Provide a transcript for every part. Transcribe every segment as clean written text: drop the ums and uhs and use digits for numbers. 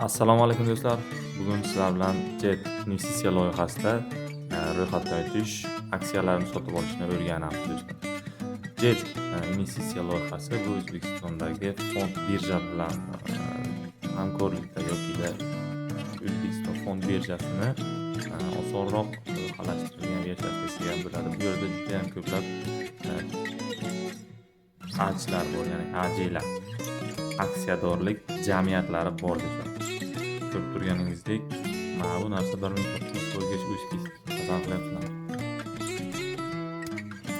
Assalomu alaykum, do'stlar. Bugun sizlar bilan Jet investitsiya loyihasida ro'yxatdan o'tish, aksiyalarni sotib olishni o'rganamiz, do'stlar. Jet investitsiya loyihasi bu O'zbekistondagi fond birja bilan hamkorlikda yokida O'zbekiston fond birjasini osonroq loyihalashtirilgan versiyasi desak ham bo'ladi. Bu yerda juda ham ko'plab AJlar bor, ya'ni AJlar, aksiyadorlik jamiyatlari bor, do'stlar. Ko'rib turganingizdek, mana bu narsa 1900 foizgacha o'sib ketdi. Tasavvur qilyapsizlarmi?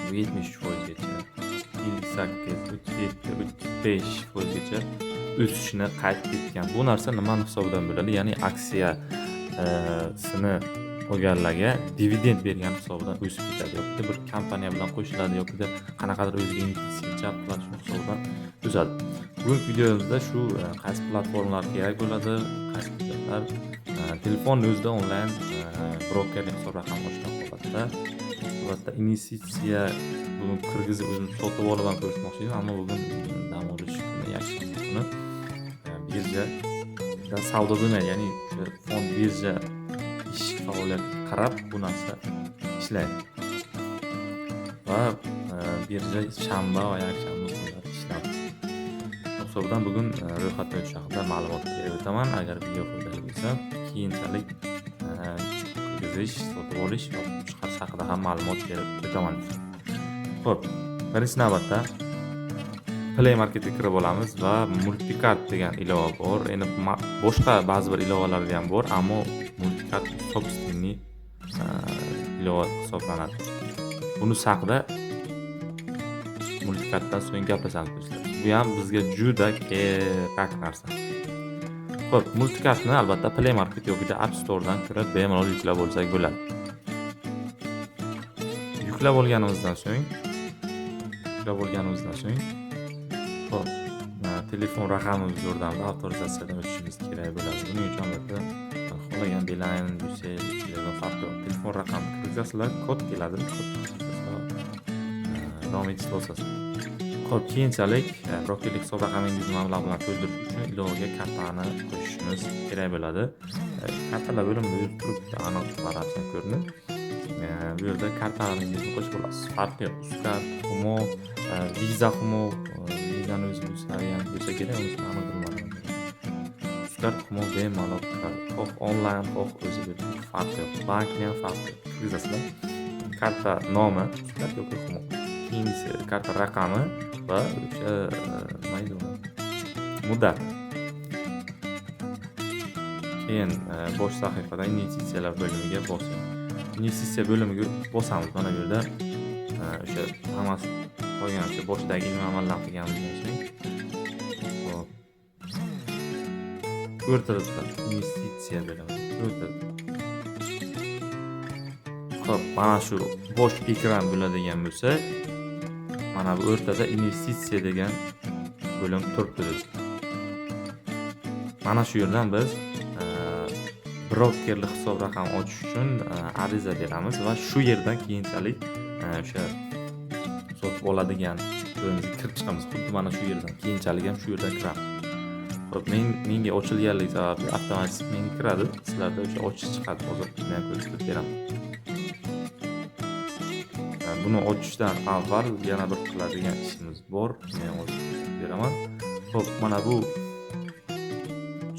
Bu 73 foizgacha, 58, 37, 35 foizgacha o'sishni qayd etgan. Bu narsa nimani hisobidan bo'ladi? Ya'ni aksiyasini olganlarga dividend bergan hisobidan o'sib ketadi yoki bir kompaniya bilan qo'shiladi yokida qanaqadir o'ziga investitsiya jalb qiladi, shuni hisobidan o'sadi. Bugungi videomizda shu qaysi platformalar kerak bo'ladi, qaysi hujjatlar, telefonni o'zida onlayn brokerlik hisob raqam ochgan holatda, albatta, investitsiya bugun kirgizib, o'zim sotib olib ham ko'rsatmoqchi edim, ammo bugun dam olish kuni, yakshanba kuni, birjada savdo bo'lmaydi, ya'ni o'sha fond birja ish faoliyatiga qarab bu narsa ishlaydi va birja shanba va yakshanba kunlari ishlaydi. Hisobidan bugun ro'yxatdan o'tish haqida ma'lumot berib o'taman. Agar video foydali bo'lsa, keyinchalik kirgizish, sotib olish va chiqarish haqida ham ma'lumot berib o'taman. Xo'p, birinchi navbatda Play Marketga kirib olamiz va Multikart degan ilova bor. Endi boshqa ba'zi bir ilovalarda ham bor, ammo Multikart собственный ilova hisoblanadi. Bunisi haqida Multikartdan so'ng gaplashamiz, do'stlar. Bu ham bizga juda kerak narsa. Xo'p, Multikartni albatta Play Market yoki App Store'dan kirib bemalol yuklab olsak bo'ladi. Yuklab olganimizdan so'ng, xo'p, telefon raqamimiz yordamida avtorizatsiyadan o'tishimiz kerak bo'ladi. Buning uchun albatta xohlagan Beeline, Ucell, farqi yo'q. Telefon raqamini kirgizasizlar, kod keladi. Kod kirgizasizlar, davom etishni bosasiz. Xo'p, keyinchalik brokerlik hisob raqamingizni mablag' bilan to'ldirish uchun ilovaga kartani qo'shishimiz kerak bo'ladi. Kartalar bo'limida yozib turibdi, aniq va ravshan ko'rinib. Bu yerda kartalaringizni qo'shib olasiz. Farqi yo'q. Uzcard, Humo, Visa Humo, Visani o'zi bo'lsa ham bo'lsa kerak, unisini aniq bilmadim. Uzcard, Humo bemalol kiradi. Xoh onlayn, xoh o'zi bo'lsin, farqi yo'q. Bankni ham farqi yo'q. Kirgizasizlar. Karta nomi Uzcard yoki Humo. Keyingisi karta raqami va o'sha nima deydi uni? Muddat. Keyin bosh sahifada investitsiyalar bo'limiga bosing. Investitsiya bo'limiga bosamiz. Mana bu yerda o'sha hammasi qolgan, o'sha boshidagi ilmiy amallarni qilganimizdan so'ng, xo'p. O'rtada turadi investitsiya bo'limi. O'rtada. Xo'p, mana shu bosh ekran bo'ladigan bo'lsa, mana bu o'rtada investitsiya degan bo'lim turibdi. Mana shu yerdan biz brokerlik hisob raqam ochish uchun ariza beramiz va shu yerdan keyinchalik o'sha sotib oladigan joyimizga kirib chiqamiz. Xuddi mana shu yerdan keyinchalik ham shu yerdan kiramiz. Xo'p, menga ochilganligi sababli avtomatik menga kiradi. Sizlarda o'sha ochish chiqadi. Hozir men ham ko'rsatib beraman. Buni ochishdan avval yana bir qiladigan ishimiz bor. Men hozir ko'rsatib beraman. Xo'p, mana bu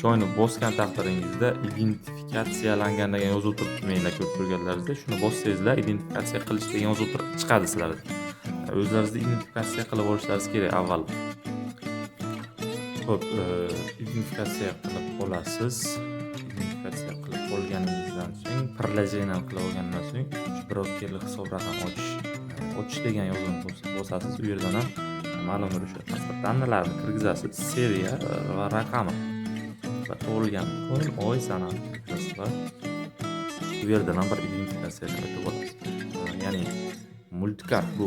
joyni bosgan taqdiringizda identifikatsiyalangan degan yozuv turibdi, menda ko'rib turganlaringizdek. Shuni bossangizlar, identifikatsiya qilish degan yozuv turib chiqadi sizlarda. O'zlaringizni identifikatsiya qilib olishlaringiz kerak avval. Xo'p, identifikatsiya qilib olasiz. Identifikatsiya qilib olganingizdan so'ng, приложение qilib olgandan so'ng, shu brokerlik hisob raqam ochish degan yozuvni bosasiz. U yerdan ham ma'lum bir o'sha pasport данные larini kirgizasiz, seriya va raqami va tug'ilgan kun, oy, sanani kirgizasiz va u yerdan ham bir identifikatsiyadan o'tib olasiz. Ya'ni Multikart bu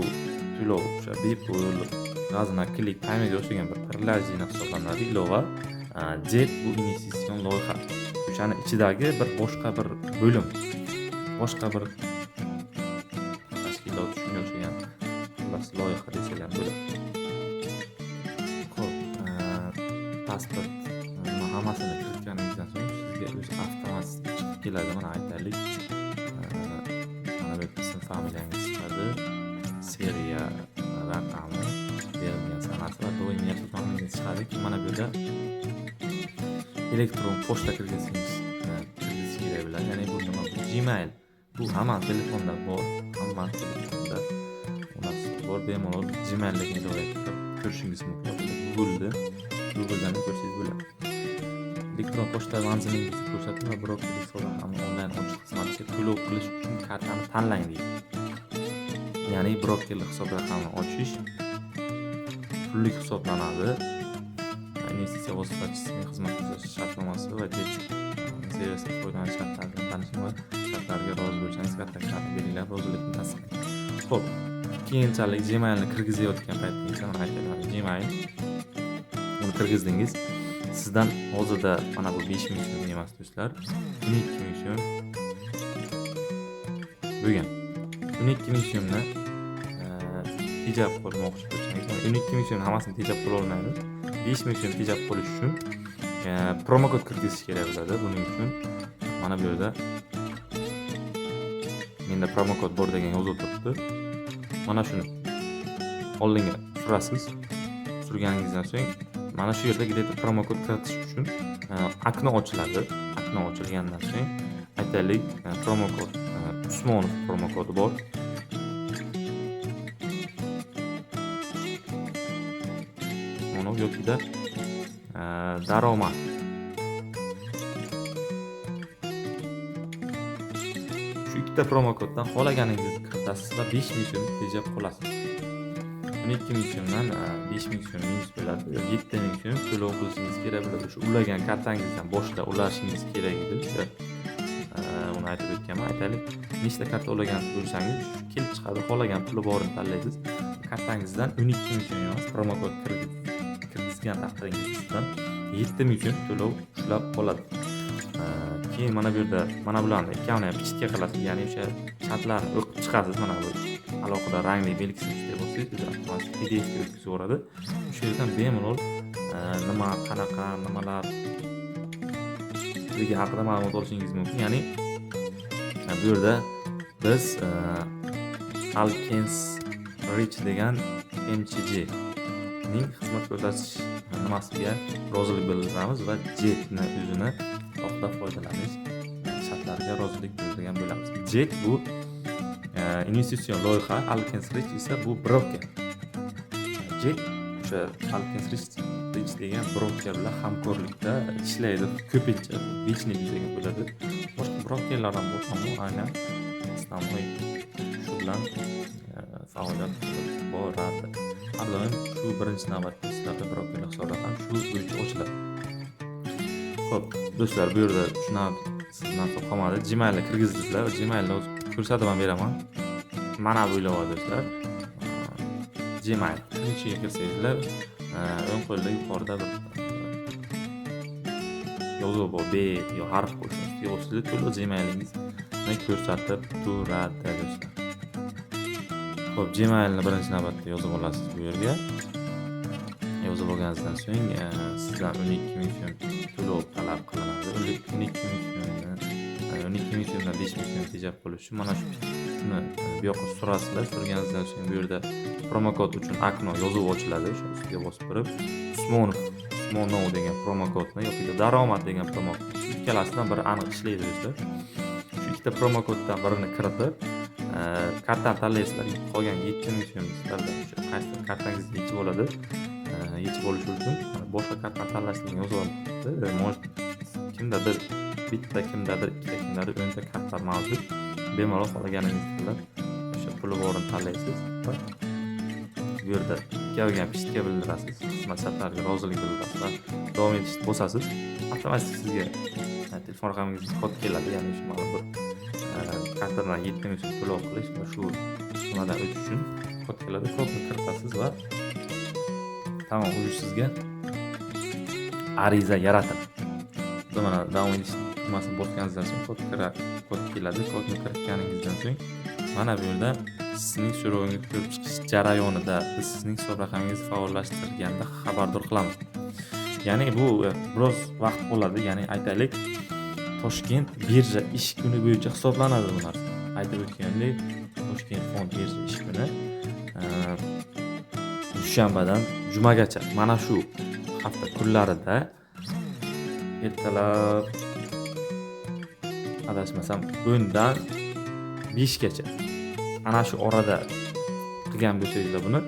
to'lov o'sha bepul G'azna, Click, Paymega o'xshagan bir приложение hisoblanadi, ilova. Jet bu investitsion loyiha. O'shani ichidagi bir boshqa bir bo'lim, boshqa bir tashkilot, shunga o'xshagan, xullas, loyiha desak ham bo'ladi. Xo'p, pasport nima hammasini kiritganingizdan so'ng sizga o'zi avtomatik chiqib keladi. Mana aytaylik, mana bu yerda ism familiyangiz chiqadi, seriya raqami, berilgan sanasi va doimiy yashash manzilingiz chiqadi. Keyin mana bu yerda elektron pochta kirgizish kerak bo'ladi. Ya'ni bu nima? Bu Gmail. Bu hamma telefonda bor, hamma telefonda u narsa bor. Bemalol Gmail degan joyga kirib ko'rishingiz mumkin. Google'dan ham ko'rsangiz bo'ladi. Elektron pochta manzilingizni ko'rsating va brokerlik hisob raqamini onlayn ochish xizmatiga to'lov qilish uchun kartani tanlang deydi. Ya'ni brokerlik hisob raqamini ochish pullik hisoblanadi. Investitsiya vositachisining xizmat ko'rsatish shartnomasi va Jet servisdan foydalanish shartlari bilan tanishing va shartlarga rozi bo'lsangiz, kartani belgilab, rozilikni tasdiqlang. Xo'p, keyinchalik Gmailni kirgizayotgan paytingizda, mana aytaylik, Gmail uni kirgizdingiz. Sizdan hozirda mana bu 5000 so'm emas, do'stlar, 12 000 so'm bo'lgan. 12 000 so'mni tejab qolmoqchi bo'lsangiz, 12 000 so'mni hammasini tejab qola olmaymiz. 5000 so'm tejab qolish uchun promokod kirgizish kerak bo'ladi. Buning uchun mana bu yerda menda promokod bor degan yozuv turibdi. Mana shuni oldinga surasiz. Surganingizdan so'ng mana shu yerda где-то promokod kiritish uchun окно ochiladi. Окно ochilgandan so'ng, aytaylik, promokod Usmonov promokodi bor. Usmonov yokida daromad. Shu ikkita promokoddan xohlaganingizni kiritasiz va 5000 so'm tejab qolasiz. 12 000 so'mdan 5000 so'm minus bo'ladi. 7000 so'm to'lov qilishingiz kerak bo'ladi. O'sha ulagan kartangizdan boshida ulashingiz kerak edi. O'sha uni aytib o'tganman. Aytaylik, nechta karta ulagan bo'lsangiz, shu kelib chiqadi. Xohlagan puli borini tanlaysiz. Kartangizdan 12 000 so'm emas, promokod kirgizgan taqdiringizda sizdan 7000 so'm to'lov ushlab qoladi. Keyin mana bu yerda mana bularni ikkovini ham печатка qilasiz, ya'ni o'sha shartlarni o'qib chiqasiz. Mana bu alohida rangli belgisini ustiga bossangiz, o'zi avtomatik PDF ga o'tkazib yuboradi. O'sha yerdan bemalol nima, qanaqa, nimalar ligi haqida ma'lumot olishingiz mumkin. Ya'ni bu yerda biz Alkens Rich degan MCG ning xizmat ko'rsatish nimasiga rozilik bildiramiz va Jetni o'zini alohida foydalanish shartlariga rozilik bildirgan bo'lamiz. Jet bu investitsion loyiha, Alkens Rich esa bu broker. Jet o'sha Alkens Rich degan broker bilan hamkorlikda ishlaydi. Ko'pincha вечный desak ham bo'ladi. Boshqa brokerlar ham bor, ammo aynan основной shu bilan faoliyat qilib boradi. Har doim shu birinchi navbatda sizlarda brokerlik hisob raqam shu bo'yicha ochiladi. Xo'p, do'stlar, bu yerda tushunarsiz narsa qolmadi. Gmailni kirgizdingizlar, Gmailni o'zi ko'rsatib ham beraman. Mana bu ilova, do'stlar. Gmail. Shuni ichiga kirsangizlar, o'ng qo'lda yuqorida bir yozuv bor, B yo harf bor. Shuni ustiga bossangiz, to'liq Gmailingizni ko'rsatib turadi, do'stlar. Xo'p, Gmailni birinchi navbatda yozib olasiz bu yerga. Yozib olganingizdan so'ng sizdan 12 000 so'm to'lov talab qilinadi. 12 000 so'mni, 12 000 so'mdan 5000 so'm tejab qolish uchun mana shuni bu yoqqa surasizlar. Surganingizdan so'ng bu yerda promokod uchun окно yozuv ochiladi. O'sha ustiga bosib turib Usmonov degan promokodni yoki daromad degan promokod, shu ikkalasidan biri aniq ishlaydi, do'stlar. Shu ikkita promokoddan birini kiritib, kartani tanlaysizlar. Qolgan 7000 so'm sizlarda o'sha qaysi kartangizni yechib oladi. Yechib olish uchun boshqa kartani tanlash degan yozuv turibdi. Может, kimdadir bitta, kimdadir ikkita, kimdadir 10 ta karta mavjud. Bemalol xohlaganingizni qilib, o'sha puli borini tanlaysiz va bu yerda ikkoviga ham печатка bildirasiz, xizmat shartlariga rozilik bildirasiz va davom etishni bosasiz. Avtomatik sizga telefon raqamingizga kod keladi, ya'ni shu ma'lum bir kartadan 7000 so'm to'lov qilish va shu nimadan o'tish uchun kod keladi. Kodni kiritasiz va tamom, уже sizga ariza yaratiladi. Mana davom etish tugmasini bosganingizdan so'ng kod keladi. Kodni kiritganingizdan so'ng mana bu yerda sizning so'rovingizni ko'rib chiqish jarayonida biz sizning hisob raqamingizni faollashtirganda xabardor qilamiz. Ya'ni bu biroz vaqt oladi. Ya'ni aytaylik, Toshkent birja ish kuni bo'yicha hisoblanadi bu narsa. Aytib o'tganimdek, Toshkent fond birja ish kuni dushanbadan jumagacha mana shu hafta kunlarida ertalab, adashmasam, 10 dan 5 gacha. Ana shu orada qilgan bo'lsangizlar, buni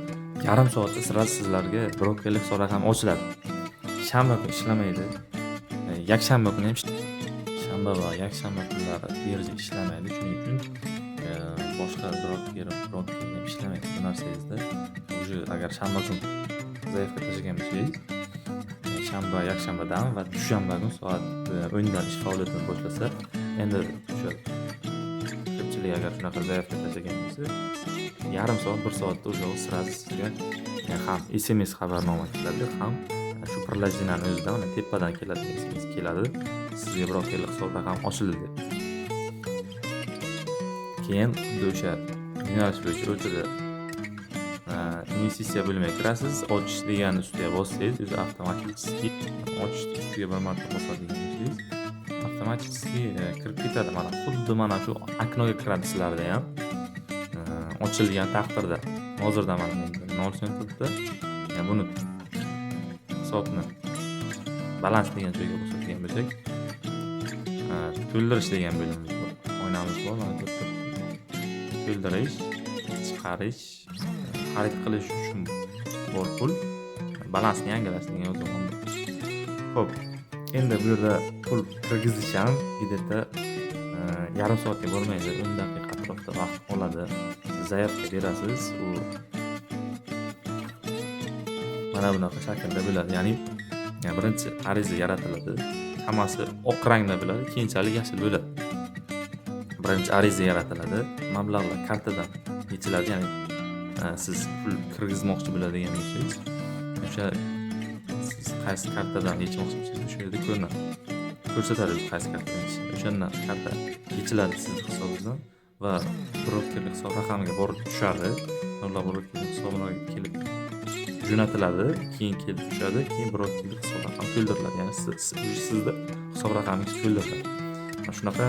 yarim soatda сразу sizlarga brokerlik hisob raqami ochiladi. Shanba kuni ishlamaydi. Yakshanba kuni ham, shanba va yakshanba kunlari birja ishlamaydi. Shuning uchun boshqa broker ham ishlamaydi. Bu narsangizda уже agar shanba kun заявка tashlagan bo'lsangiz, shanba, yakshanbadan va dushanba kun soat 10 dan ish faoliyatini boshlasa, endi o'sha ko'pchilik agar shunaqa заявка tashlagan bo'lsa, yarim soat, 1 soatda уже сразу sizga ham SMS xabarnoma keladi, ham shu приложение ni o'zidan, mana tepadan keladigan SMS keladi. Sizga brokerlik hisob raqami ochildi deb. Keyin xuddi o'sha yo'nalish bo'yicha o'rtada investitsiya bo'limiga kirasiz, ochish degan ustiga bossangiz, o'zi avtomatik ochish ustiga bir marta bosadigan bo'lsangiz, avtomatik kirib ketadi. Mana xuddi mana shu окно ga kiradi sizlarda ham. Ochilgan taqdirda. Hozirda mana menda 0 so'm turibdi. Buni hisobni balans degan joyga bosadigan bo'lsak, to'ldirish degan bo'limimiz bor. Oynamiz bor, mana ko'rib turibsiz. To'ldirish, chiqarish, xarid qilish uchun bor pul, balansni yangilash degan yozuv bor. Xo'p, endi bu yerda pul kirgizish ham где-то yarim soatga bormaydi, 10 daqiqa atrofida vaqt oladi. Siz заявка berasiz, u mana bunaqa shaklda bo'ladi. Ya'ni birinchi ariza yaratiladi. Hammasi oq rangda bo'ladi, keyinchalik yashil bo'ladi. Birinchi ariza yaratiladi, mablag'lar kartadan yechiladi. Ya'ni siz pul kirgizmoqchi bo'ladigan bo'lsangiz, o'sha siz qaysi kartadan yechmoqchi bo'lsangiz, o'sha yerda ko'rinadi. Ko'rsatadi o'zi qaysi kartadan yechishni. O'shandan karta yechiladi sizni hisobingizdan va brokerlik hisob raqamiga borib tushadi. Mablag' brokerlik hisobiga kelib jo'natiladi, keyin kelib tushadi, keyin brokerlik hisob raqami to'ldiriladi. Ya'ni sizda hisob raqamingiz to'ldiriladi. Mana shunaqa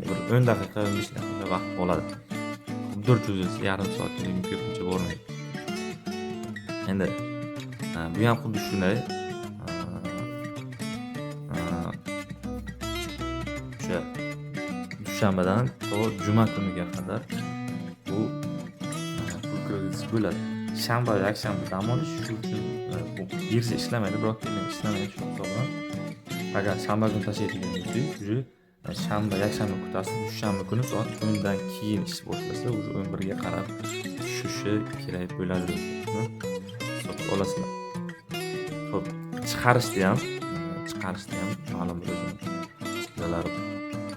bir 10 daqiqa, 15 daqiqa vaqt oladi. Bir cho'zilsa yarim soatga, lekin ko'pincha bormaydi. Endi bu ham xuddi shunday. E, o'sha dushanbadan to juma kuniga qadar bu pul kirgizish bo'ladi. Shanba va yakshanba dam olish, shu uchun bu birja ishlamaydi, brokerlar ishlamaydi shu hisobidan. Agar shanba kuni tashlaydigan bo'lsangiz, уже shanba, yakshanba kutasiz, dushanba kuni soat 10 dan keyin ish boshlasa, уже 11 ga qarab tushishi kerak bo'ladi. Buni hisobga olasizlar. Xo'p, chiqarishda ham ma'lum bir o'zini nimalari bor.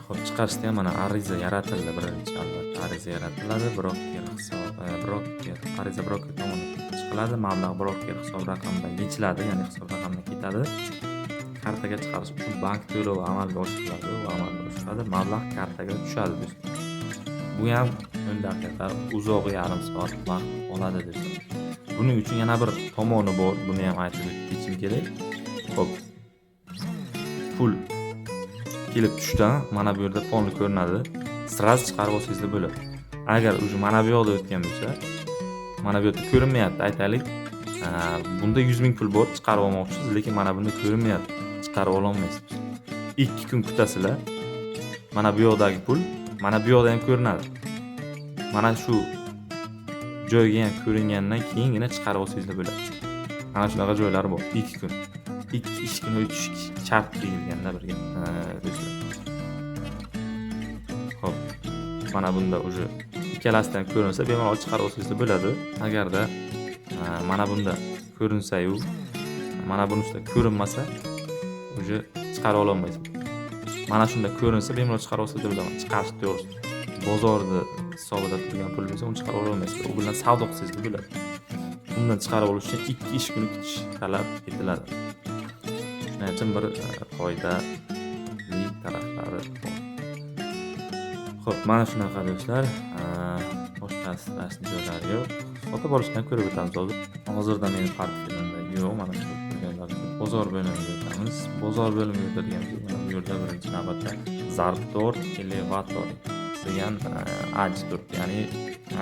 Xo'p, chiqarishda ham mana ariza yaratildi birinchi, albatta ariza yaratiladi. Broker hisob, broker ariza broker tomonidan chiqiladi, mablag' broker hisob raqamidan yechiladi, ya'ni hisob raqamidan ketadi. Kartaga chiqarish uchun bank to'lovi amalga oshiriladi va amalga oshiriladi. Mablag' kartaga tushadi, do'stlar. Bu ham 10 daqiqa, uzog'i yarim soat vaqt oladi, do'stlar. Buning uchun yana bir tomoni bor, buni ham aytib o'tib ketishim kerak. Xo'p. Pul kelib tushdi, mana bu yerda полный ko'rinadi. Сразу chiqarib olsangizlar bo'ladi. Agar уже mana bu yoqda o'tgan bo'lsa, mana bu yerda ko'rinmayapti, aytaylik. Bunda 100 ming pul bor, chiqarib olmoqchisiz, lekin mana bunda ko'rinmayapti. Chiqarib ololmaysiz. 2 kun kutasizlar. Mana bu yoqdagi pul mana bu yoqda ham ko'rinadi. Mana shu joyga ham ko'ringandan keyingina chiqarib olsangizlar bo'ladi. Mana shunaqa joylari bor. 2 kun. 2 ish kuni o'tishi shart deyilganda birga, do'stlar. Xo'p. Mana bunda уже ikkalasidan ko'rinsa, bemalol chiqarib olsangizlar bo'ladi. Agarda mana bunda ko'rinsa-yu, mana bunisida ko'rinmasa, уже chiqarib ololmaysiz. Mana shunda ko'rinsa, bemalol chiqarib olsangizlar bo'ladi. Chiqarish to'g'risi. Bozorda hisobida turgan pul bo'lsa, uni chiqarib ololmaysiz. U bilan savdo qilsangiz bo'ladi. Undan chiqarib olish uchun 2 ish kuni kutish talab etiladi. Shuning uchun bir foydali taraflari bor. Xo'p, mana shunaqa, do'stlar. Boshqa stressli joylari yo'q. Sotib olishni ham ko'rib o'tamiz hozir. Hozirda meni portfelimda yo'q, mana shu turganlar. Bozor bo'limiga o'tamiz. o'tamiz. Bozor bo'limiga o'tadigan bo'lsak, mana bu yerda birinchi navbatda Zarbdor Elevator degan AJ turibdi, ya'ni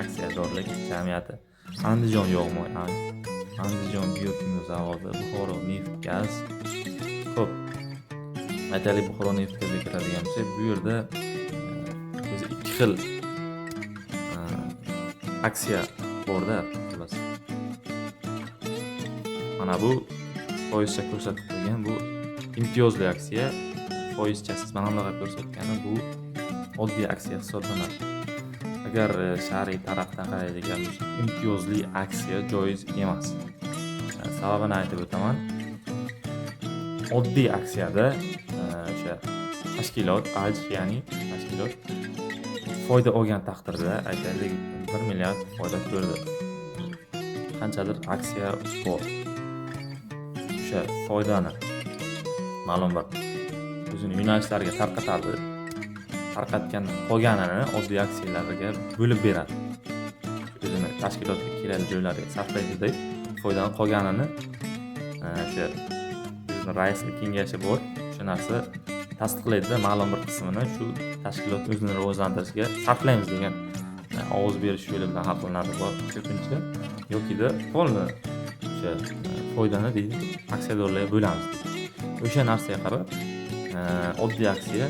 aksiyadorlik jamiyati. Andijon yog'moy AJ, Andijon biokimyo zavodi, Buxoro neft gaz. Xo'p, aytaylik, Buxoro neft gazga kiradigan bo'lsak, bu yerda o'zi ikki xil aksiya borda, xullas. Mana bu foizcha ko'rsatib qo'ygan, bu imtiyozli aksiya, foizchasiz mana bunaqa ko'rsatgani bu oddiy aksiya hisoblanadi. Agar shar'iy tarafdan qaraydigan bo'lsak, imtiyozli aksiya joiz emas. Sababini aytib o'taman. Oddiy aksiyada o'sha tashkilot AJ, ya'ni tashkilot foyda olgan taqdirda, aytaylik, 1 milliard foyda ko'rdi. Qanchadir aksiya bor. O'sha foydani ma'lum bir o'zini yo'nalishlariga tarqatadi. Tarqatgandan qolganini oddiy aksiyalarga bo'lib beradi. O'zini tashkilotga kerakli joylarga sarflaydi deb, foydani qolganini o'sha o'zini raislik kengashi bor, o'sha narsa tasdiqlaydida, ma'lum bir qismini shu tashkilot o'zini rivojlantirishga sarflaymiz degan ovoz berish yo'li bilan hal qilinadi bu ko'pincha, yokida полный o'sha foydani deydi, aksiyadorlarga bo'lamiz deydi. O'sha narsaga qarab oddiy aksiyaga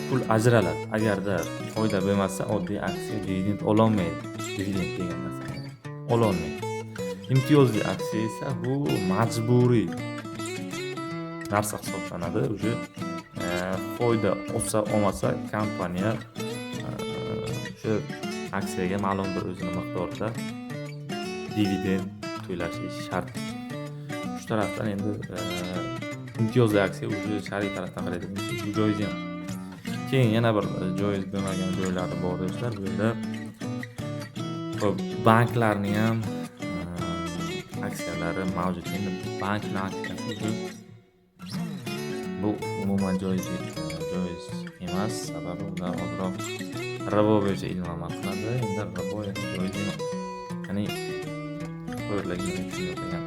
pul ajraladi. Agarda foyda bo'lmasa, oddiy aksiya dividend ololmaydi. Dividend degan narsani ololmaydi. Imtiyozli aksiya esa bu majburiy narsa hisoblanadi. Уже foyda olsa, olmasa, kompaniya o'sha aksiyaga ma'lum bir o'zini miqdorda dividend to'lashi shart. Shu tarafdan endi imtiyozli aksiya уже shar'iy tarafdan qaraydigan bo'lsak, bu joiz emas. Keyin yana bir joiz bo'lmagan joylari bor, do'stlar. Bu yerda, xo'p, banklarning ham aksiyalari mavjud. Endi bankni aksiyasi bu umuman joiz emas. Sababi ular ozroq ribo bo'yicha ilm amal qiladi. Endi ribo endi joiz emas. Ya'ni shunga o'xshagan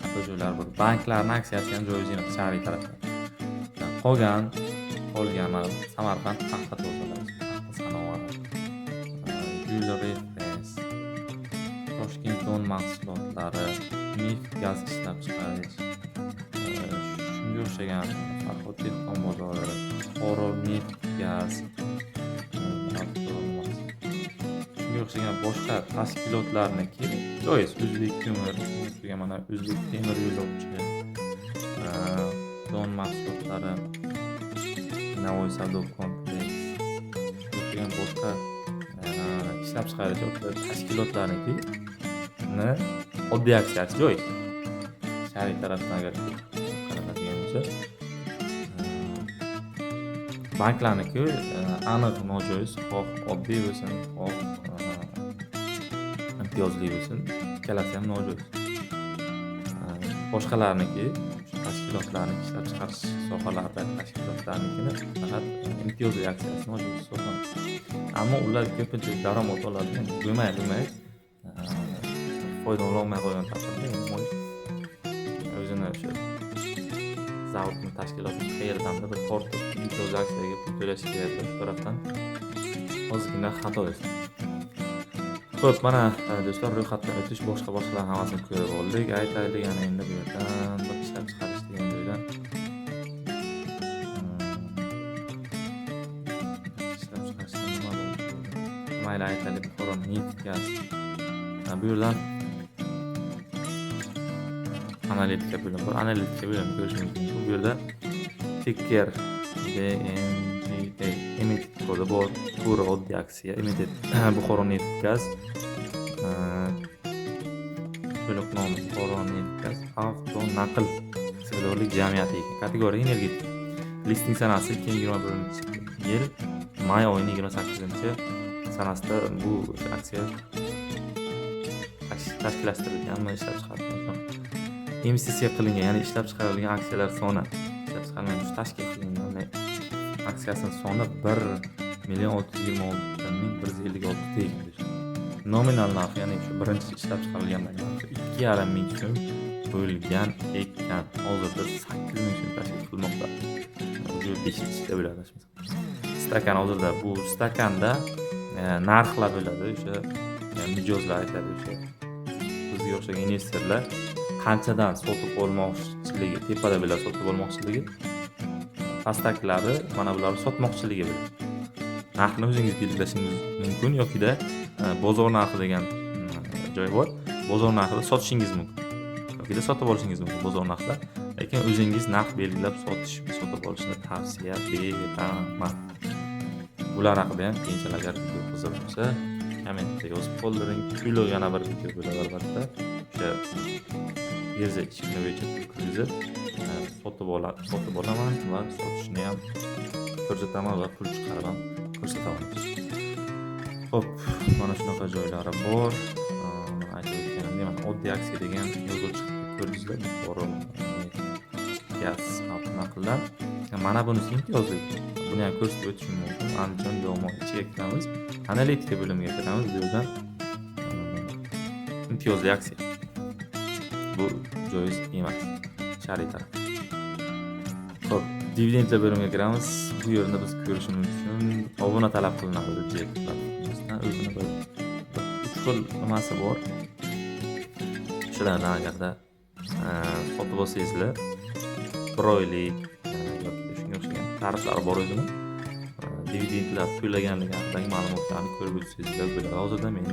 xato joylar bor. Banklarni aksiyasi ham joiz emas shar'iy tarafdan. Qolgan mana Samarqand paxta tozalash, paxta sanoati, Gul Reference, Toshkent don mahsulotlari, neft gaz ishlab chiqarish, shunga o'xshagan Farhod dehqon bozori, Buxoro neft gaz, shunga o'xshagan boshqa tashkilotlarniki joiz. O'zbek ko'mir, shunga o'xshagan mana O'zbek temir yo'lovchi, don mahsulotlari, Navoiy savdo kompleks, shunga o'xshagan boshqa ishlab chiqarish tashkilotlarnikini oddiy aksiyasi joiz. Shar'iy tarafdan agar qaraladigan bo'lsa, banklarniki aniq nojoiz, xoh oddiy bo'lsin, xoh imtiyozli bo'lsin, ikkalasi ham nojoiz. Boshqalarniki, shu tashkilotlarni ishlab chiqarish sohalaridagi tashkilotlarnikini faqat imtiyozli aksiyasi nojoiz hisoblanadi. Ammo ular ko'pincha daromad oladi, endi bo'lmay bo'lmay foyda ololmay qolgan taqdirda endi o'zini o'sha zavodni, tashkilotni qayerdandir bir tortib imtiyozli aksiyaga pul to'lashi kerak. Shu tarafdan ozgina xato esa. Xo'p, mana do'stlar, ro'yxatdan o'tish, boshqa boshqalarni hammasini ko'rib oldik. Aytaylik, yana endi bu yerdan bir ishlab chiqarish degan joydan ishlab chiqarishdan nima bor? Mayli, aytaylik, Buxoro neft gaz. Bu yerdan analitika bo'limi bor. Analitika bo'limi ko'rishimiz mumkin. Bu yerda ticker DNGA, emitent kodi bor. Turi oddiy aksiya, emitent Buxoro neft gaz. To'liq nomi Buxoro neft gaz avto naql aksiyadorlik jamiyati ekan. Kategoriya energetika. Listing sanasi 2021 yil may oyining 28 sanasida bu o'sha aksiya tashkillashtirilganmi, ishlab chiqarilgan. Investitsiya qilingan, ya'ni ishlab chiqarilgan aksiyalar soni, ishlab chiqarilgan, shu tashkil qilingan aksiyasini soni 1 626 156 ta ekan. Nominal narxi, ya'ni shu birinchi ishlab chiqarilgandagi narxi 2,5 ming so'm. bo'lgan ekan. Hozirda 8 ming so'm tashkil qilmoqda. Уже 5-da bo'ladi. Stakan hozirda bu stakanda narxlar bo'ladi. O'sha mijozlar aytadi, o'sha bizga o'xshagan investorlar qanchadan sotib olmoqchiligi, tepada bo'ladi sotib olmoqchiligi, pastdagilar mana bularni sotmoqchiligi bo'ladi. Narxni o'zingiz belgilashingiz mumkin yokida bozor narxi degan joy bor. Bozor narxida sotishingiz mumkin yokida sotib olishingiz mumkin bozor narxida. Lekin o'zingiz narx belgilab sotish, sotib olishni tavsiya beraman. Bular haqida ham keyinchalik agar video qiziq bo'lsa, kommentda yozib qoldiring. To'liq yana bir video bo'ladi albatta. O'sha birja ichki bo'yicha pul kirgizib, sotib olaman va sotishni ham ko'rsataman va pul chiqarib ham ko'rsataman. Xo'p, mana shunaqa joylari bor. Mana aytib o'tganimdek, mana oddiy aksiya degan yozuv chiqib ko'rdingizlar, Buxoro gaz naqldan. Mana bunisi imtiyozli. Buni ham ko'rsatib o'tishim mumkin. Andijon jamoa ichiga kiramiz. Analitika bo'limiga kiramiz. Bu yerdan imtiyozli aksiya. Bu joiz emas. Shariy taraf. Xo'p, dividendlar bo'limiga kiramiz. Bu yerda biz ko'rishimiz uchun obuna talab qilinadi Jet platformasidan. O'zini bir 3 xil nimasi bor. Shulardan agarda sotib olsangizlar, 1 oylik yoki shunga o'xshagan tariflari bor o'zini. Dividendlar to'laganligi haqidagi ma'lumotlarni ko'rib o'tsangizlar bo'ladi. Hozirda menda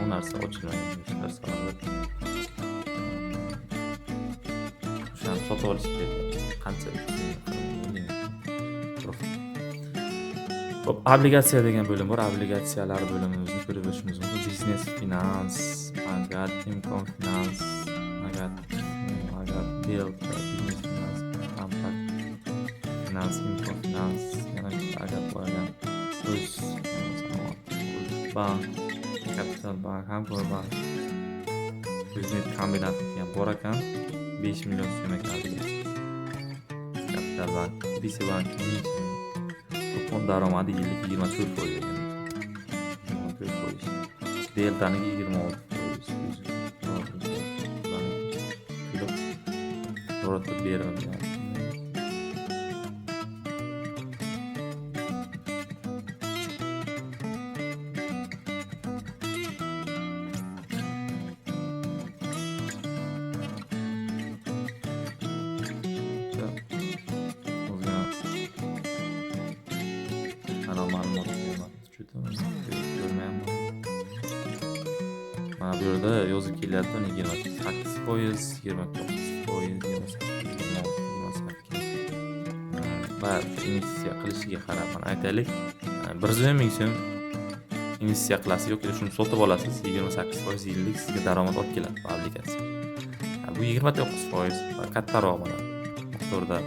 u narsa ochilmagan. Sababi o'shani sotib olish kerak. Qancha? Xo'p, obligatsiya degan bo'lim bor. Obligatsiyalar bo'limimizni ko'rib o'tishimiz mumkin. Biznes finans, Agat, Imkon finans, Agat, Agat Delta, Biznes finans, Compact finans, Imkon finans, yana bitta Agat bor ekan. O'z sanoat, bank, Capital bank, Hamkor bank, O'zmet kombinatniki ham bor ekan. 5 million so'm ekan obligatsiyasi. Capital bank, BC bank 1000 so'm. Kupon daromadi yillik 24% ekan. 24%. Deltaniki 26%. To'liq yoritib berilgan. Ozgina ana ma'lumot ko'rmayapman. Mana bu yerda yozib kelyapti 28%, 29%, 28, 26, 28 va investitsiya qilishiga qarab mana aytaylik, 110 ming so'm investitsiya qilasiz yoki shuni sotib olasiz, 28% yillik sizga daromad olib keladi bu obligatsiya. Bu 29% va kattaroq mana miqdorda.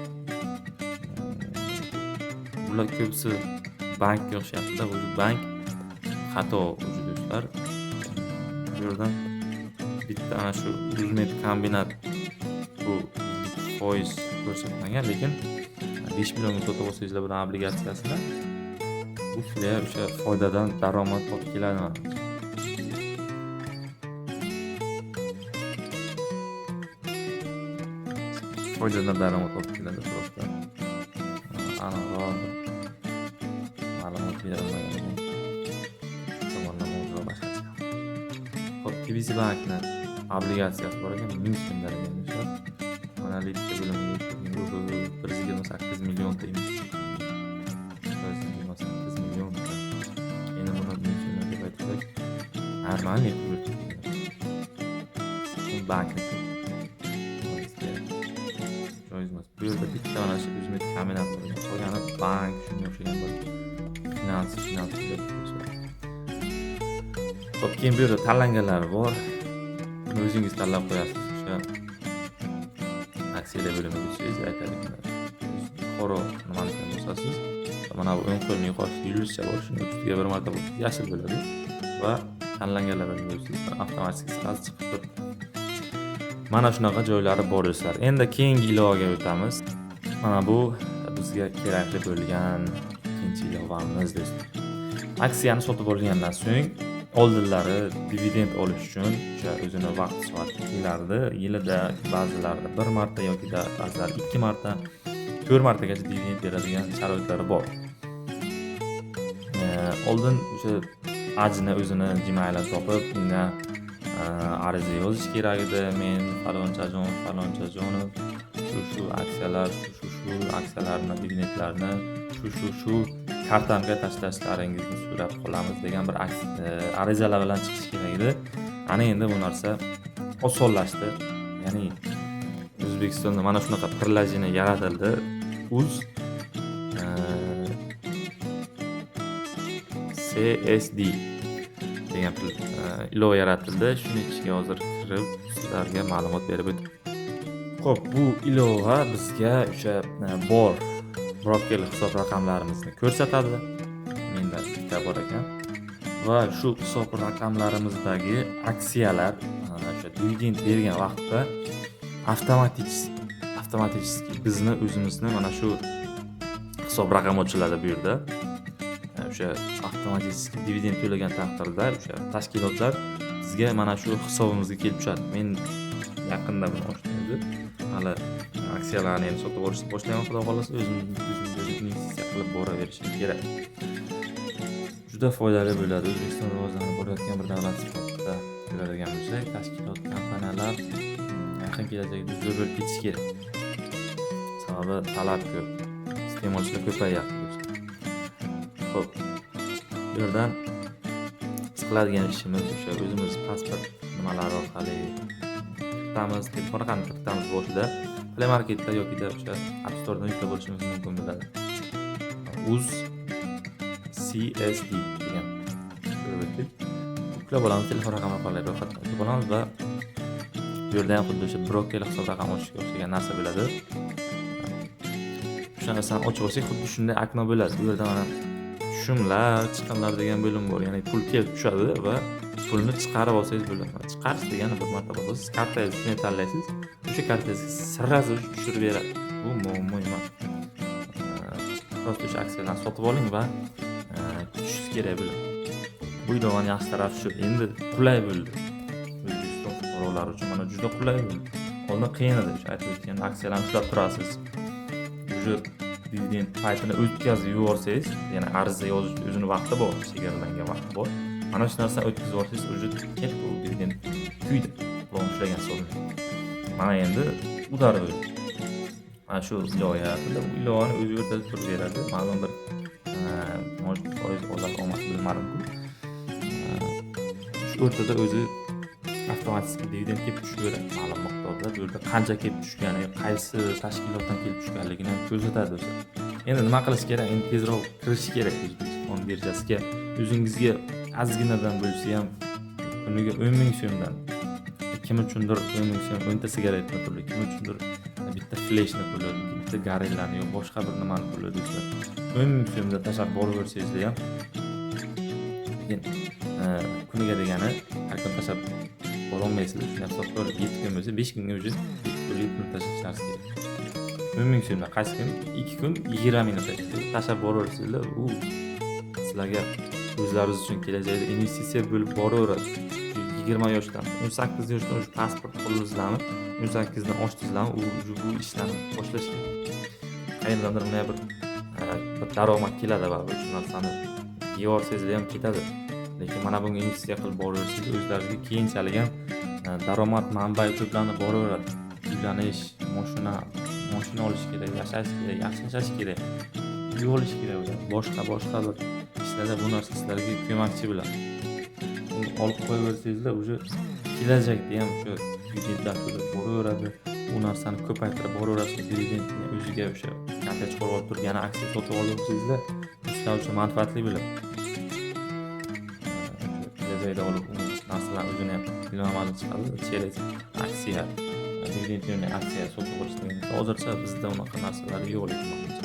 Bular ko'pisi bankka o'xshayapti-da, bu bank xato уже do'stlar. Bu yerdan bitta ana shu Uzmet kombinat bu foiz ko'rsatmagan, lekin 5 millionga sotib olsangizlar bilan obligatsiyasini bu sizlarga o'sha foydadan daromad olib keladi manimcha. Foydadan daromad olib keladi просто. Aniqroq ma'lumot berilmagan. Tomonlama o'zaro boshqacha. Xo'p, TBC bankni obligatsiyasi bor ekan, 1000 so'mdan ekan do'stlar. Analitika bo'limiga 128 millionta investitsiya. 128 millionta. Endi buni 1000 so'mdan deb aytsak, нормальный pul. Bankniki. Joiz emas. Bu yerda bitta mana shu Uzmet kombinat bor ekan. Qolgani bank, shunga o'xshagan bir finans. Xo'p, keyin bu yerda tanlanganlar bor. Buni o'zingiz tanlab qo'yasiz. O'sha aksiyalar bo'limiga o'tsangiz, aytaylik, Buxoro nimanikini bosasiz. Mana bu o'ng qo'lning yuqorisida yulduzcha bor. Shuni ustiga bir marta bossangiz yashil bo'ladi va tanlanganlar bo'limiga o'tsangiz avtomatik сразу chiqib turibdi. Mana shunaqa joylari bor do'stlar. Endi keyingi ilovaga o'tamiz. Mana bu bizga kerakli bo'lgan ikkinchi ilovamiz do'stlar. Aksiyani sotib olgandan so'ng Oldinlari dividend olish uchun o'sha o'zini vaqt soati kelardi. Yilida ba'zilarida 1 marta yoki ba'zilari 2 marta, 4 martagacha dividend beradigan sharoitlari bor. Oldin o'sha ajni o'zini Gmail'ini topib, unga ariza yozish kerak edi. Men falonchajon, falonchajonov shu aksiyalar, shu aksiyalarni, dividendlarni shu kartamga tashlashlaringizni so'rab qolamiz degan bir arizalar bilan chiqish kerak edi. Ana endi bu narsa osonlashdi. Ya'ni O'zbekistonda mana shunaqa приложение yaratildi. Uz CSD degan ilova yaratildi. Shuni ichiga hozir kirib sizlarga ma'lumot berib o'taman. Xo'p, bu ilova bizga o'sha bor brokerlik hisob raqamlarimizni ko'rsatadi. Menda bitta bor ekan. Va shu hisob raqamlarimizdagi aksiyalar o'sha dividend bergan vaqtda avtomatik bizni o'zimizni mana shu hisob raqam ochiladi bu yerda. O'sha avtomatik dividend to'lagan taqdirda o'sha tashkilotlar bizga mana shu hisobimizga kelib tushadi. Men yaqinda buni ochdim o'zi. Hali aksiyalarni endi sotib olishni boshlayman, xudo xohlasa, o'zim investitsiya qilib boraverishim kerak. Juda foydali bo'ladi. O'zbekiston rivojlanib borayotgan bir davlat sifatida ko'radigan bo'lsak, tashkilot, kompaniyalar yaqin kelajakda zo'r bo'lib ketishi kerak. Sababi talab ko'p, iste'molchilar ko'payyapti. Xo'p, bu yerdan biz qiladigan ishimiz o'sha o'zimiz pasport nimalari orqali kiritamiz, telefon raqamini kiritamiz boshida. Play Marketda yokida o'sha App Store'dan yuklab olishimiz mumkin bo'ladi. Uz CSD degan ko'rib o'tdik. Yuklab olamiz, telefon raqami orqali ro'yxatdan o'tib olamiz va bu yerda ham xuddi o'sha brokerlik hisob raqam ochishga o'xshagan narsa bo'ladi. O'sha narsani ochib olsak, xuddi shunday окно bo'ladi. Bu yerda mana tushumlar, chiqimlar degan bo'lim bor. Ya'ni pul kelib tushadi va pulni chiqarib olsangiz bo'ladi. Chiqarish degani bir marta bosasiz, kartangizni tanlaysiz, o'sha kartangizga сразу tushirib beradi. Bu muammo emas. Просто o'sha aksiyalarni sotib oling va kutishingiz kerak bo'ladi. Bu ilovani yaxshi tarafi shu. Endi qulay bo'ldi. O'zbekiston fuqarolari uchun mana juda qulay bo'ldi. Oldin qiyin edi, o'sha aytib o'tgan aksiyalarni ushlab turasiz. Уже dividend paytini o'tkazib yuborsangiz, ya'ni ariza yozish o'zini vaqti bor, chegaralangan vaqti bor. Mana shu narsani o'tkazib yuborsangiz, уже ketdi u dividend, kuydi. Pulni ushlagan hisoblanadi. Mana endi удар bo'ldi. Mana shu ilova yaratildi. Bu ilovani o'zi o'rtatib turib beradi. Ma'lum bir может foiz oladi, olmas bilmadim-ku. Shu o'rtada o'zi avtomatik dividend kelib tushaveradi ma'lum miqdorda. Bu yerda qancha kelib tushgani, qaysi tashkilotdan kelib tushganligini ham ko'rsatadi o'zi. Endi nima qilish kerak? Endi tezroq kirish kerak O'zbekiston birjasiga. O'zingizga ozginadan bo'lsa ham kuniga 10 ming so'mdan, kim uchundir 10 ming so'm 10 ta sigaretni puli, kim uchundir bitta fleshni puli, bitta gorillani yo boshqa bir nimani puli do'stlar. 10 ming so'mda tashlab boraversangizlar ham, lekin kuniga degani har kun tashlab borolmaysizlar. Shuni hisobga olib 7 kun bo'lsa, 5 kunga уже 7 kunlik pul tashlashingiz kerak. 10 ming so'mdan qaysi kun 2 kun 20 mingdan tashlab boraversinglar, u sizlarga o'zlaringiz uchun kelajakda investitsiya bo'lib boraveradi. 20 yoshdan, 18 yoshdan уже pasport qo'ling'izdami, 18 dan oshdingizlarmi, u уже bu ishlarni boshlash kerak. Qayerdandir bunday bir daromad keladi baribir, shu narsani yeyorsangizlar ham ketadi. Lekin mana bunga investitsiya qilib boraversangiz, o'zlaringizga keyinchalik ham daromad manbai to'planib boraveradi. Uylanish, moshina olish kerak, yashash kerak, yaxshi yashash kerak, uy olish kerak bo'ladi. Boshqa boshqa bir ishlarda bu narsa sizlarga ko'makchi bo'ladi. Uni olib qo'yaversangizlar, уже kelajakda ham o'sha dividendlar to'lab boraveradi. U narsani ko'paytirib boraverasiz. Dividendni o'ziga o'sha karta chiqarib olib turib, yana aksiya sotib olsangizlar, bu sizlar uchun manfaatli bo'ladi. O'sha kelajakda olib u narsalar o'zini ham ilm amali chiqadi. Через aksiya, dividend aksiya sotib olish degan. Hozircha bizda unaqa narsalar yo'q lekin manimcha.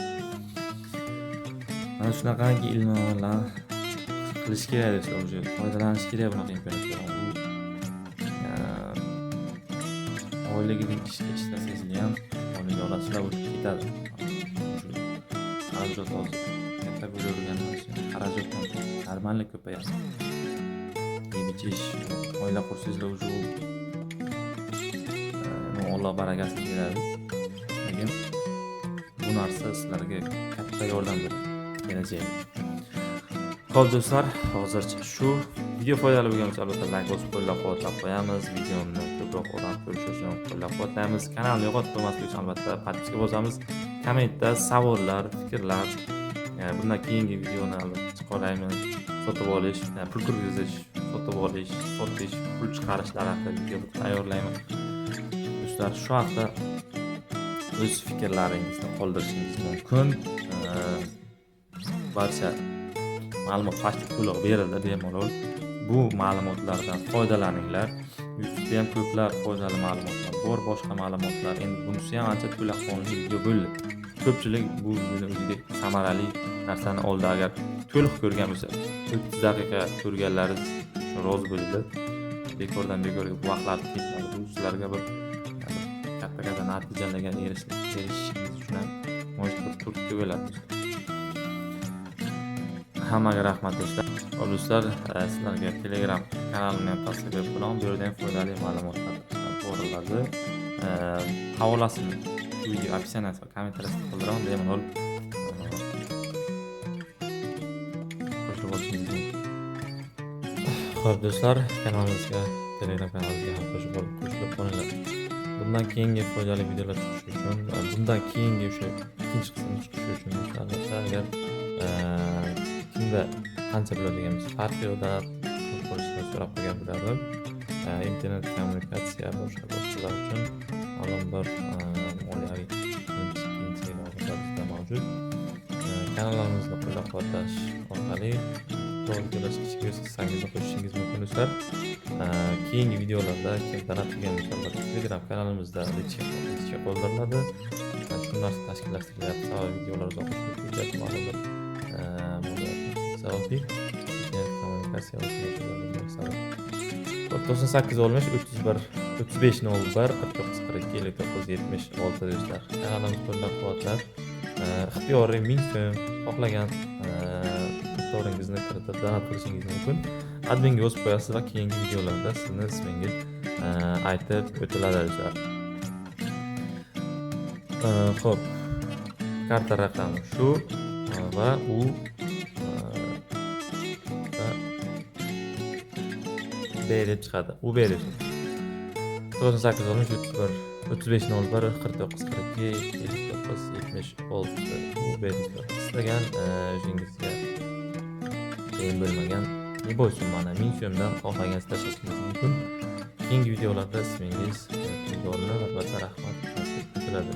Mana shunaqangi ilm amallarni qilish kerak do'stlar, уже foydalanish kerak bunaqa imkoniyatlardan. U oyligining ishga ishlasangizlar ham oylik olasizlar, o'tib ketadi. Shu xarajat hozir katta bo'laverganidan so'ng xarajat ham нормально ko'payadi. yechish, oila qursangizlar уже u Alloh barakasini beradi. Lekin bu narsa sizlarga katta yordam beradi kelajakda. Xo'p do'stlar, hozircha shu. Video foydali bo'lgan bo'lsa, albatta layk bosib qo'llab-quvvatlab qo'yamiz. Videoni ko'proq odam ko'rishi uchun qo'llab-quvvatlaymiz. Kanalni yo'qotib qo'ymaslik uchun albatta подписка bosamiz. Kommentda savollar, fikrlar, bundan keyingi videoni albatta chiqaraymi? Sotib olish, pul kirgizish, sotib olish, sotish, pul chiqarishlar haqida video tayyorlayman. Do'stlar, shu haqda o'z fikrlaringizni qoldirishingiz mumkin. Barcha ma'lumot почти to'liq berildi, bemalol bu ma'lumotlardan foydalaninglar. YouTube'da ham ko'plab foydali ma'lumotlar bor, boshqa ma'lumotlar. Endi bunisi ham ancha to'laqonli video bo'ldi. Ko'pchilik bu videoni o'ziga samarali narsani oldi. Agar to'liq ko'rgan bo'lsa, 30 daqiqa ko'rganlari uchun rozi bo'linglar. Bekordan bekorga bu vaqtlar ketmadi. Bu sizlarga bir katta katta natijalarga erishishingiz uchun ham может bir turtki bo'ladi. Hammaga rahmat, do'stlar. Xo'p do'stlar, sizlarga Telegram kanalimni ham tavsiya berib qolaman. Bu yerda ham foydali ma'lumotlar boriladi. Havolasini shu video описание si va kommentariyasida qoldiraman. Bemalol qo'shilib olishingiz mumkin. Xo'p do'stlar, kanalimizga, Telegram kanalimizga ham qo'shilib qolinglar. Bundan keyingi foydali videolar chiqishi uchun, bundan keyingi o'sha ikkinchi qismi chiqishi uchun albatta agar kimda qancha biladigan bo'lsa, farqi yo'q, donat qilib qo'yishni so'rab qo'ygan bo'lardim. Internet kommunikatsiya, boshqa boshqalar uchun ma'lum bir moliyaviy qiyinchiliklar bizda mavjud. Kanallarimizni qo'llab-quvvatlash orqali to'g'ri videolar chiqishiga o'z hissangizni qo'shishingiz mumkin, do'stlar. Keyingi videolarda kim donat qilgan bo'lsa, albatta Telegram kanalimizda личка qoldiriladi. Shu narsa tashkillashtirilyapti, sababi videolar uzoq bo'lib ketyapti, ma'lum bir moliyaviy sababli, internet kommunikatsiya sabab. 98 60 31 35 01 49 42 59 76 do'stlar. Kanalimizni qo'llab-quvvatlab, ixtiyoriy 1000 so'm xohlagan miqdoringizni kiritib donat qilishingiz mumkin. Adminga yozib qo'yasiz va keyingi videolarda sizni ismingiz aytib o'tiladi, do'stlar. Xo'p, karta raqami shu va u va B deb chiqadi. U B deb. 98 60 31 35 01 49 42 59 76 U B deb chiqadi. Istagan o'zingizga qiyin bo'lmagan любой summani, 1000 so'mdan xohlaganingizni tashlashingiz mumkin. Keyingi videolarda ismingiz tilga olinib, albatta rahmat aytiladi.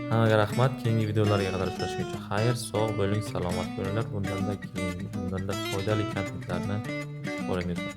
Hammaga rahmat. Keyingi videolarga qadar uchrashguncha xayr, sog' bo'ling, salomat bo'linglar. Bundanda keyingi, bundanda foydali kontentlarni ko'ring, do'stlar.